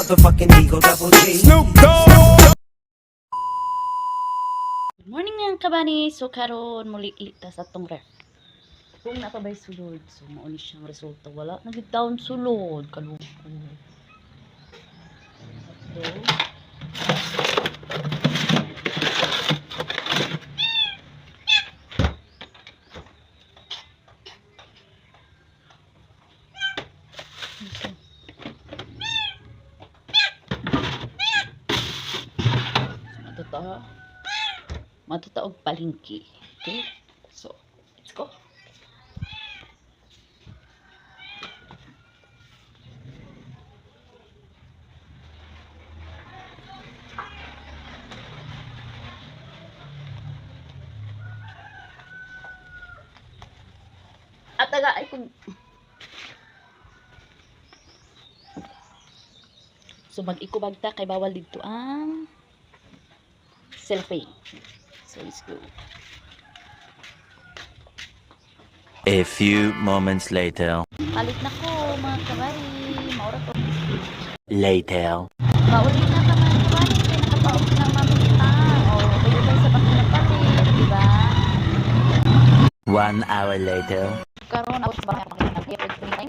Motherfucking Eagle Double G. Snoop Dogg. Good morning, mga kabani. So karon muli ta sa atong ref. Kung naa pa ba'y sulod, so mao ni siyang resulta. Wala na gyud taon sulod, kalungkot. Tatlo. Ito. So, matuto. Matuto og palengke. Okay? So, let's go. At taga ay kung. So mag-ikubag ta kay bawal didto ang selfie. So let's go. A few moments later. Palit na ko, mga kabari. Maura to. Later. Pauli na ka, mga kabari, kay nakapalit ng mamita. O, pwede tayo sa pagkinapalit, di ba? One hour later. Karon ako sa bahay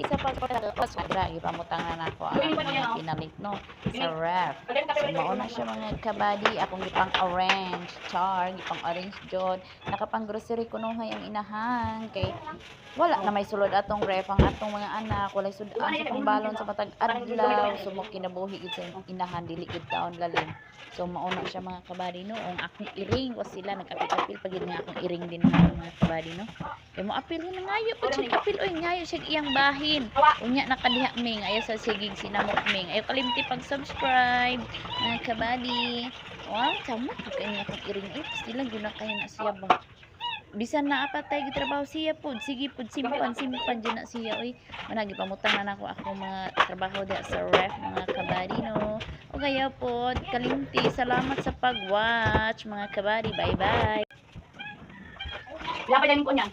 sa pagpapaswadra ipamutangan ako ang akong pinalit, no, sa ref. So mao na siya, mga kabady, akong gipang orange char, gipang orange jod. Nakapang grocery kunuhay ang inahan kay wala na may sulod atong ref. Ang atong mga anak walay sudan sa pangbalon sa matag adlaw, so mo kinabuhi gid sa inahan, dili gid taon lalim. So mao na siya, mga kabady, no. Ang akong iring was sila nag-apil-apil pag nga akong iring din, mga kabady, no, kay mo apil na ngayo pa siya apil oy, ngayo siya iyang bahin. Unya nakadiha ming ayo sa sigig sinamok ming. Ayo kalimti pag-subscribe, mga kabady. Wow, tama ka kay niya akong iring oy, sila gyud na kayo na siya ba. Bisan na apatay gitrabaho siya pod, sige pod, simpan simpan jud na siya oy. Managi pamutang na nako ako mga trabaho diha sa ref, mga kabady, no. O kaya pod kalimti, salamat sa pag-watch, mga kabady. Bye bye. Wala pa ko niyan.